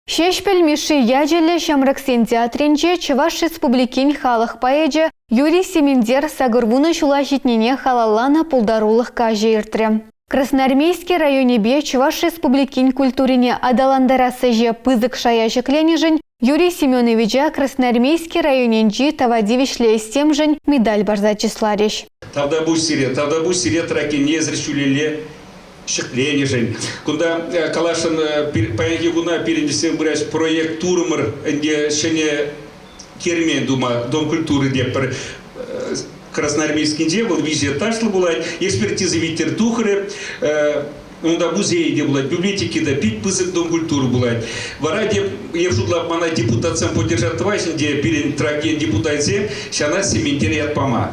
Ҫеҫпӗл Мишши ячӗллӗ Ҫамрӑксен театрӗнче Чӑваш Республикин халӑх поэчӗ Юрий Сементер 80 ҫула ҫитнине халалланӑ пултарулӑх каҫӗ иртрӗ. Красноармейски районӗпе Чӑваш Республикин культурине аталантарас ӗҫе пысӑк шая ҫӗкленӗшӗн Юрий Семеновича Красноармейски районӗнчи тава тивӗҫлӗ ӗҫсемшӗн медаль парса чысларӗҫ. Тавтапуҫ сире, тавтапуҫ сире Тракенезӗр ҫӳлелле ҫӗкленӗшӗн. Кунта каласшӑн, паянхи куна пирӗн ӗҫсем пыраҫ проект турӑмӑр ӗнтӗ ҫӗнӗ кермен тума, Дом культуры тепӗр Красноармейскинче вӑл виҫӗ этажлӑ пулать, экспертиза витӗр тухрӗ. Унта музей те пулать, библиотеки те, пит пысӑк дом культуры пулать. Вара те, я шутлап, мана депутатсем поддержать тӑваҫ ӗнтӗ пирӗн Трак ен депутатсем, ҫана Сементер ят пама.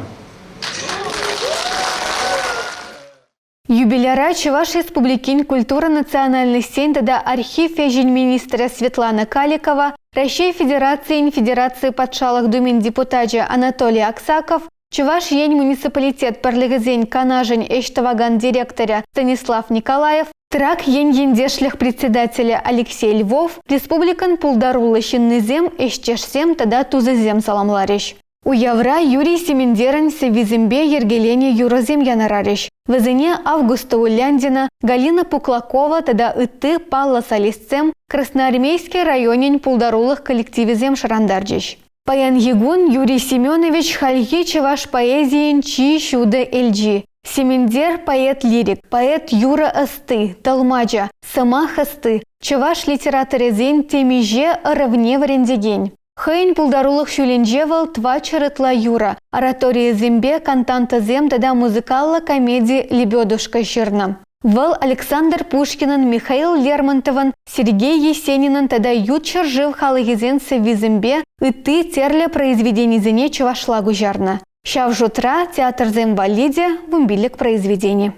Юбиляра Чӑваш Республикин культура национальноҫсен тата архив ӗҫӗн министрӗ Светлана Каликова, Раҫҫей Федерацийӗн Федераци Патшалӑх Думин депутачӗ Анатолий Аксаков, Чӑваш Ен муниципалитет пӗрлӗхӗсен Канашӗн ӗҫ тӑвакан директорӗ Станислав Николаев, Трак ен ентешлӗх председателӗ Алексей Львов, республикӑн пултаруллӑ ҫыннисем, ӗҫтешсем тата тусӗсем саламларӗҫ. Уявра Юрий Сементерӗн сӑввисемпе йӗркеленӗ юрӑсем янӑрарӗҫ. Вӗсене Августа Уляндина, Галина Пуклакова тата ытти паллӑ солистсем, Красноармейски районӗн пултарулӑх коллективӗсем шӑрантарчӗҫ. Паянхи кун Юрий Семенович хальхи чӑваш поэзийӗн чи ҫутӑ элчи. Сементер поэт-лирик, поэт-юрӑ ӑсти, тӑлмачӑ, сӑмах ӑсти, чӑваш литераторӗсен темиҫе ӑрӑвне вӗрентекен. Хӑйӗн пултарулӑх ҫулӗнче вӑл тӑватҫӗр ытла юрӑ, ораторийӗсемпе кантантӑсем тата музыкаллӑ комеди «Лебедушка» ҫырнӑ. Вӑл Александр Пушкинӑн, Михаил Лермонтовӑн, Сергей Есенинӑн тата ют ҫӗршыв халӑхӗсен сӑввисемпе ытти тӗрлӗ произведенисене чӑвашла куҫарнӑ. Ҫав шутра театрсем валли те вунпилӗк произведени.